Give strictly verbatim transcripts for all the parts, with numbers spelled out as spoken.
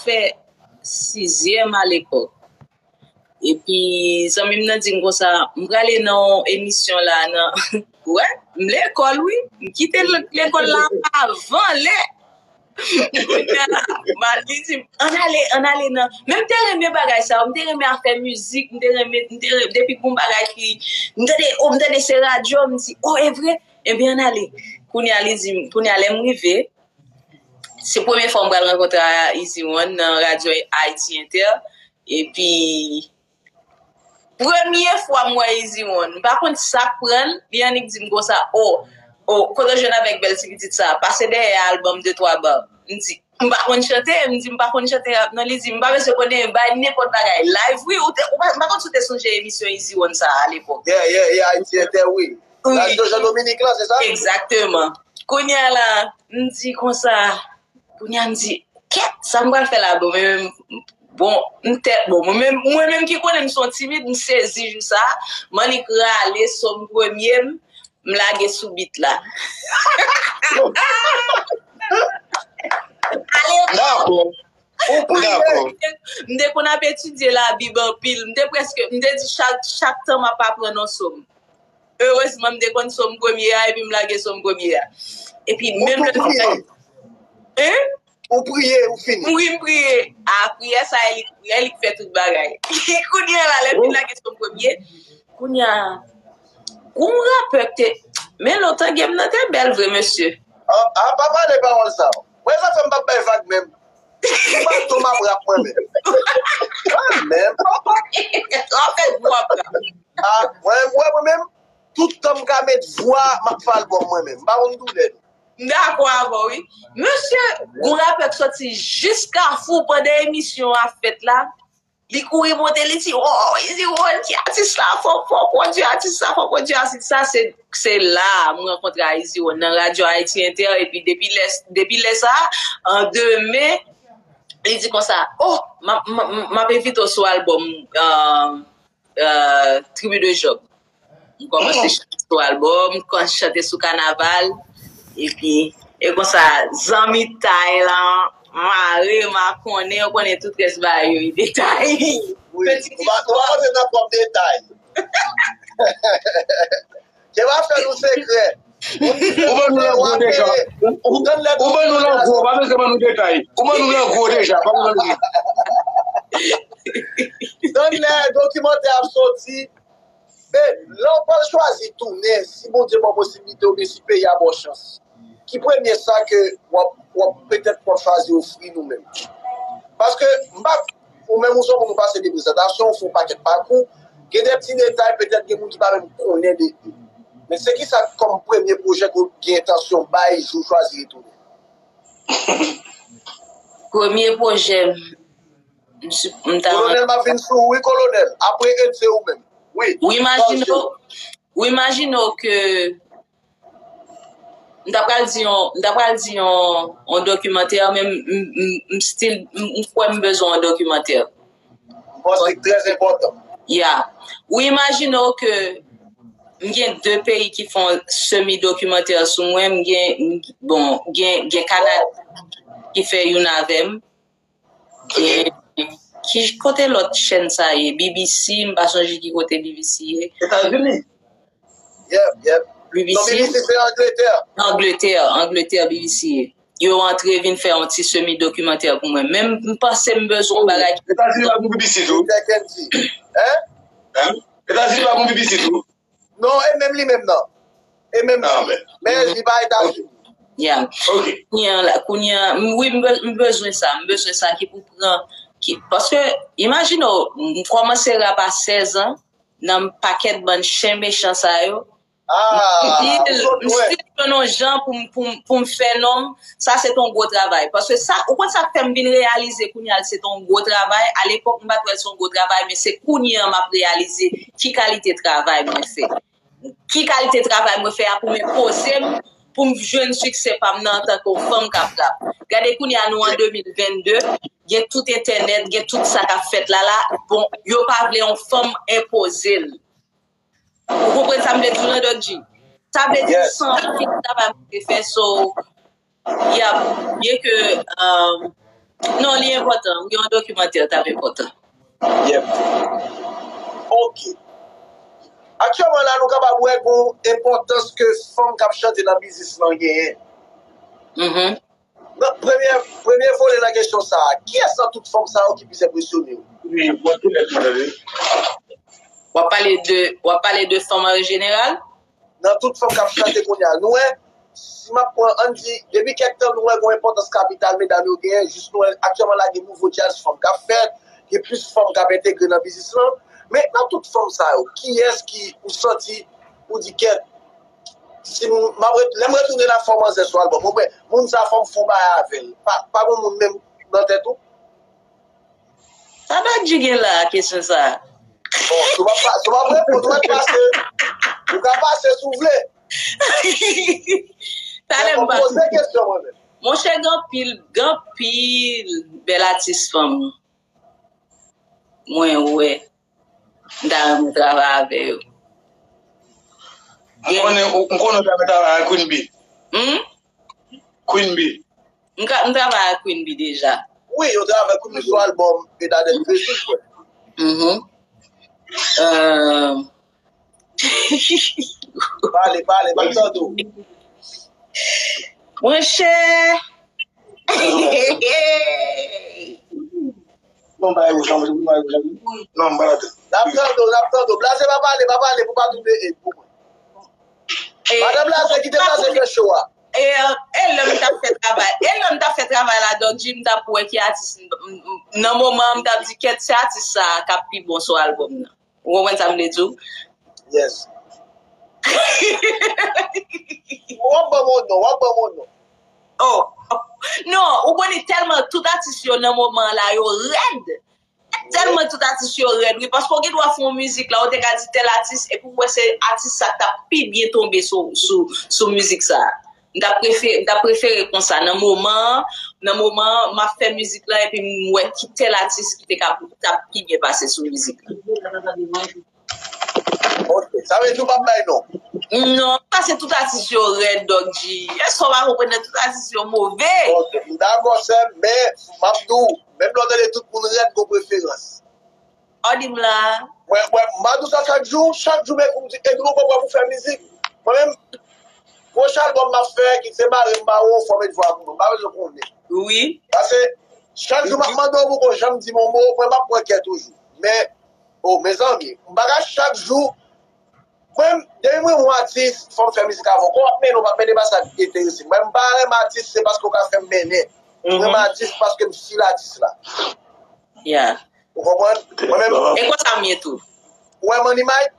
fè sizyèm alepòk. Epi, zanmi m nan di m konsa, "M prale nan yon emisyon la, nan." Wè, m lekòl, wi. M kite l-, lekòl la avan lè. Kounye a, m al, li di m, "Ann ale, ann ale nan." Men m te renmen bagay sa yo, m te renmen afè mizik, m te renmen, m te renmen, depi gon bagay ki, m tande, oh, m tande se radyo, m di, "Oh, e vre?" Ebyen, ann ale. Kounye a, li di m, kounye a, lè m rive, se premye fwa m pral rankontre a Easy One nan radyo Haiti Inter. Epi, premye fwa m wè Easy One, m pa konn sa k pran l, li annik di m konsa, "Oh, oh, kote w jwenn avèk bèl ti pitit sa? Pase dèyè albòm de twa ba." M di, "M pa konn chante," m di, "M pa konn chante rap non." Li di, "M pa bezwen konnen, bay nenpòt bagay." Live, wi, ou te, ou pa, m pa konn si w te sonje emisyon Easy One sa a alepòk. Yeah, yeah, yeah, Haiti Inter, wi. Wi. Radyo Jean Dominique la, se sa? Egzakteman. Kounye a la, m di konsa, kounye a m di, "Kèt, sa m pral fè la?" Bon, mwen menm, bon, m tèt, bon, mwen menm, mwen menm ki konnen m se yon timid, m sezi jou sa a, m annik rale sòm premye m, m lage sou bit la. Ale, dakò. Ou priye. Dakò. M te konn ap etidye Labib anpil. M te prèske, m te di chak, chak tan m ap aprann yon sòm. Erezman, m te konn sòm premye a, epi m lage sòm premye a. Epi, menm lè m te... Hein? Ou priye, ou fini. Wi, m priye. A, priyè sa, e li, e li k fè tout bagay. Kounye a la, lè m fin lage sòm premye, kounye a, gon rapè k te, men lontan game nan te bèl vre, mesye. A, a, pa pale pawòl sa. Mwen, sa fè m p ap bay vag menm. M pa tou m ap rap mwen menm. Mwen menm, papa. Anfèt, w ap rap. A, mwen, mwen, mwen menm, tout tan m ka met vwa, m ap fè albòm mwen menm. M pa konn doulè non. M dakò avè w, wi. Mesye, gon rapè k soti jis Kafou pandan emisyon an ap fèt la. Li kouri monte, li di, "Oh, Easy One, ki atis la, fò, fò pwodui atis la, fò pwodui atis la." Se, se la a m rankontre a Easy One, nan radyo Haiti Inter, epi depi lè, depi lè sa a, an demen, li di konsa, "Oh, m ap, m ap, m ap envite w sou albòm, euh, euh, Tribu de Job." M kòmanse chante sou albòm, m kòmanse chante sou kanaval. Epi, e konsa, zanmitay lan mare, m a konnen, ou konnen tout rès bagay yo, e detay. Wi, ou pa, ou pa konte nan pwòp detay. Ke pa fè nou sekrè. Ou ban nou lan gwo deja. Ou, ou, ou ban nou lan gwo, pa bezwen ban nou detay. Ou ban nou lan gwo deja, pa bezwen. Tann lè dokimantè ap soti, men lè w pral chwazi tounen, si Bondye ba w posiblite oubyen si peyi a ba w chans, ki premye sa ke w ap, w ap petèt w ap chwazi ofri nou menm? Paske m pa, ou menm ou se yon moun ou pase de prezantasyon, ou fè yon pakèt pakou, gen de ti detay petèt gen moun ki pa menm konnen de ou. Men se kisa kòm premye pwojè ke w gen entansyon bay jou w chwazi retounen? Premye pwojè m, m si-, m ta... Kolonèl, m ap vin sou ou, wi, kolonèl. Apre Ed, se ou menm. Wi. Ou imajine w, ou imajine w ke m ta pral di yon, m ta pral di yon, yon dokimantè, men m, m, m, m still, m, m kwè m bezwen yon dokimantè. M panse li trè enpòtan. Ya. Ou imajine w ke m gen de peyi ki fè yon semi dokimantè sou mwen, m gen, m, bon, gen, gen Kanada ki fè youn avè m. Ok. E ki kote lòt chèn sa ye? B B C, m pa sonje ki kote B B C ye. Etazini. Yep, yep. Non, B B C. B B C se Angletè. Angletè, Angletè, B B C ye. Yo antre vin fè yon ti semi dokimantè pou mwen. Men m, m panse m bezwen yon bagay ki... Etazini pa gon B B C tou. Hein? Hein? Etazini pa gon B B C tou. Non, e menm li menm nan. E menm li. Ah, men. Men li pa Etazini. Ya. Ok. Kounye a la, kounye a, m, wi, m be-, m bezwen sa, m bezwen sa ki pou pran, ki, paske, imajine w, m kòmanse rap a sèz an, nan pakèt bann chen mechan sa yo. Ah, m still, m still jwenn yon jan pou m, pou m, pou m fè non m. Sa se t yon gwo travay. Paske sa, ou konn sa k fè m vin reyalize kounye a se t yon gwo travay. Alepòk, m pa t wè l se yon gwo travay, men se kounye a m ap reyalize ki kalite travay mwen fè. Ki kalite travay mwen fè a pou m enpoze m, pou m jwenn siksè pa m nan antanke yon fanm k ap rap. Gade kounye a nou an de mil venn de, gen tout entènèt, gen tout sa k ap fèt la la. Bon, yo pa vle yon fanm enpoze l. Ou konprann sa m vle di w lan, Dòk G? Sa vle di, yes, se anpil travay mwen te fè, so, yeah, byen ke, um, Non, li enpòtan. Wi, yon dokimantè t ap enpòtan. Yep. Ok. Aktyèlman la, nou kapab wè gon enpòtans ke fanm k ap chante nan biznis lan genyen. Mhm. Nan premye, premye vole nan kesyon sa a, kiyès nan tout fanm sa yo ki plis enpresyone w? W ap pale de, w ap pale de fanm an jeneral? Nan tout fanm k ap chante kounye a, nou wè, si m ap pran, ann di, depi kèk tan, nou wè gon enpòtans kapital medam yo genyen, jis nou wè aktyèlman la gen nouvo djaz fanm k ap fèt, gen plis fanm k ap entegre nan biznis lan. Men nan tout fanm sa yo, kiyès ki ou santi, ou di kèt, si m, m ap ret-, lè m retounen la fè w manzè sou albòm, ou wè, moun sa fò m fè yon bagay avè l. Pa, pa gon moun menm nan tèt ou? Sa Dòk G gen la, kesyon sa? Bon, si w pa, si w pa reponn, ou mèt pase. Ou ka pase si w vle. Talè m Bon, pa. Poze kesyon mwen menm. Monchè, gen anpil, gen anpil bèl atis fanm mwen wè. M ta renmen travay avè yo. M konnen, m konnen w ta renmen travay ak Queen Bee. Hmm? Queen Bee. M ka, m travay ak Queen Bee deja. Wi, yo travay ak Queen Bee sou albòm Edadèt Kredi, kwè. Mhm. Euh, Pale, pale, m ap tande w. Monchè. Non, ba yo janm, ba yo janm. Non, m pa la tèt. N ap tande w, n ap tande w. Blaze pa pale, pa pale, pou pa touble e pou mwen. E, Madan Blaze, kite Blaze fè show a. e, e lè m t ap fè travay, e lè m t ap fè travay la, Dòk G, m t ap wè ki atis m, m, m, nan moman an, m t ap di, kèt, se atis sa a k ap pi bon sou albòm nan. Ou konprann sa m vle di w? Yes. W ap ban m yon non, w ap ban m yon non. Oh. Non, ou konnen tèlman tout atis yo nan moman la, yo rèd. Tèlman tout atis yo rèd, wi. Paske w gen dwa fè yon mizik la, ou te ka di tèl atis, epi w wè se atis sa k t ap pi byen tonbe sou, sou, sou mizik sa. M t ap prefere, m t ap prefere konsa. Nan moman an, nan moman an, m ap fè mizik la, epi m wè ki tèl atis ki te ka, t ap pi byen pase sou mizik la. Ok, sa vle di w p ap bay non. Non, paske tout atis yo rèd, Dòk G. Èske w pa konprann nan tout atis yo move? Ok, m dakò, sè m, men m ap di w, menm lè w tande tout moun rèd, gon preferans. Ò, di m la. Mwen, mwen, m pa di w sa chak jou, chak jou, men m di, epi mwen konprann pou fè mizik. Mwen menm, pwochen albòm m ap fè, kit se mare m mare w, fò w met vwa pou mwen. M pa bezwen konnen. Wi. Paske chak jou m ap mande w pou ko janm di m yon mo, mwen m ap pran kè toujou. Men, oh, mezanmi, m pa ka chak jou. Mwen, depi mwen yon atis, fò m fè mizik avè w. Kon w ap mennen, w p ap mennen pa sa k enterese m. Mwen, m pa renmen atis, se paske w ka fè m mennen. Mwen renmen atis paske m fil atis la. Yeah. Ou konprann? Mwen menm, E konsa m ye tou. ou wè Money Mike?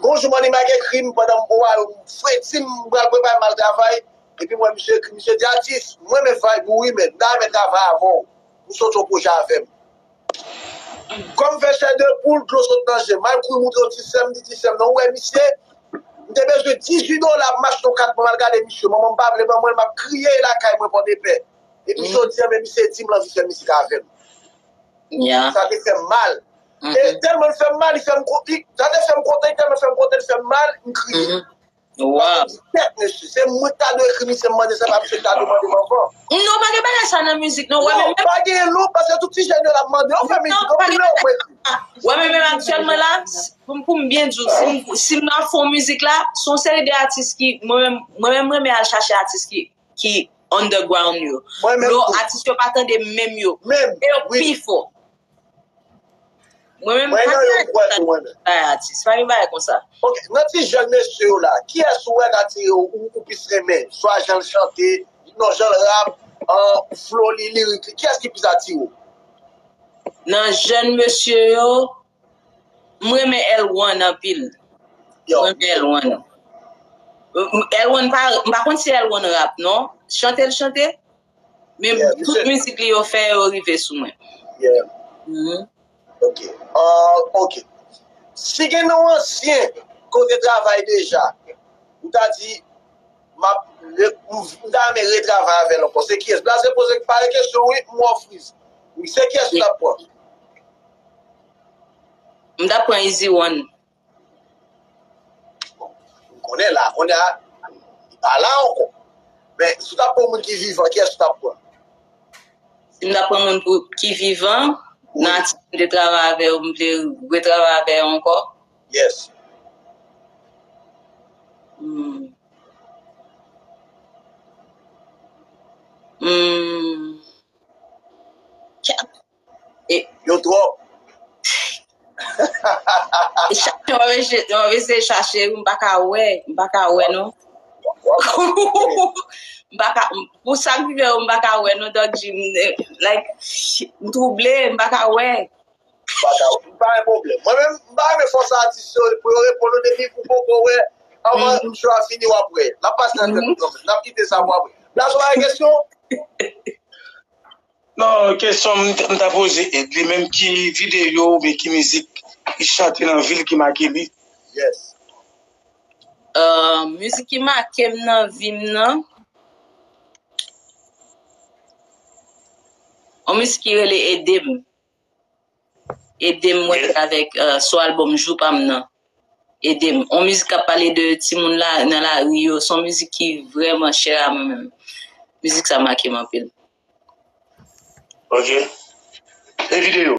Gon jou Money Mike ekri m pandan m, ou wè, m fredi, m pral prepare m al travay. Epi m wè misye ekri, misye di, atis, mwen renmen vibe ou wi, men m ta renmen travay avè w. M soti yon pwojè avè m. Kòm fè chè de poul, dlo sot nan je m. M al kouri montre yon ti sè m, m di ti sè m, non, ou wè misye, m te bezwen dizuit dola pou m achte yon kat pou m al gade misye. Manman m pa vle ban mwen l, m ap kriye lakay mwen Pòdepè. Epi jodi a, men misye di m l anvi fè mizik avè m. Yeah. Sa te fè m mal. E tèlman l fè m mal, li fè m kon-, li, sa te fè m kontan, li tèlman fè m kontan, li fè m mal, m kriye. Wow. Tèt, mesye. Se mwen ki ta dwe ekri misye, m mande sa, pa misye ki ta dwe mande m anvan. Non, pa gen bagay sa nan mizik, non. Wè, men Non, pa gen loup, paske tout ti jèn yo la mande yo fè mizik. Non, pa Anpil gen nan yo mwen ekri. Wè, men menm aktyèlman la, s-, pou, pou m byen di w, si m, si m ap fè yon mizik la, se yon seri de atis ki, mwen menm, mwen menm, mwen renmen al chache atis ki, ki underground yo. Mwen menm Yo, tou. Atis yo pa tande menm yo. Menm, E yo wi. Pi fò. Mwen menm, Mwen pa nan yo gen kwè tou, mwen menm. Bay atis, pa gen bagay konsa. Ok, nan ti jèn mesye yo la, kiyès ou wè k atire w, ou, ou plis renmen? Swa jan l chante, non, jan l rap, an, flo li, lirik li, kiyès ki plis atire w? Nan jèn mesye yo, m renmen L one anpil. Yo. M renmen L one. M, m, L one pa, m pa konn si L one rap, non. Chante l chante. Men Yeah, tout misye. Mizik li yo fè yo rive sou mwen. Yeah. Mhm. Ok. Ah, ok. Si gen yon ansyen ke w te travay deja, ou ta di, m ap re-, m, m ta renmen retravay avè l ankò. Se kiyès? Blaze poze pare kesyon, wi, m wè w friz. Wi, se kiyès ou t ap pran? M t ap pran Easy One. Bon, m konnen la, kounye a, li pa la ankò. Men, si w t ap pran moun ki vivan, kiyès ou t ap pran? Si m ta pran moun pou, ki vivan, nan atis m te travay avè yo, m vle retravay avè yo ankò. Yes. Hmm. Hmm. Tcha. E, Yo twòp. e chache, mwen ap eseye, mwen ap eseye chache, m pa ka wè, m pa ka wè non. M pa ka, pou sa k rive yo, m pa ka wè non, Doc G, m, like, m twouble, m pa ka wè. M pa ka, m pa gen pwoblèm. Mwen menm, m pa renmen fòse atis yo pou yo reponn ou depi ou poko wè. Anvan show a fini, w ap wè. N ap pase nan tèt nou kanmenm. N ap kite sa pou apre. Blazo pa gen kesyon? Non, kesyon m t- m ta poze Ed, li menm ki videyo oubyen ki mizik li chante nan vi l ki make li? Yes. Uh, mizik ki make m nan vi m nan, yon mizik ki rele Ede m. Ede m, mwen fè avèk uh, sou albòm Jou pa m nan. Ede m. Yon mizik k ap pale de timoun la nan lari yo. Se yon mizik ki vrèman chè a mwen menm. Mizik sa make m anpil. Ok. E videyo?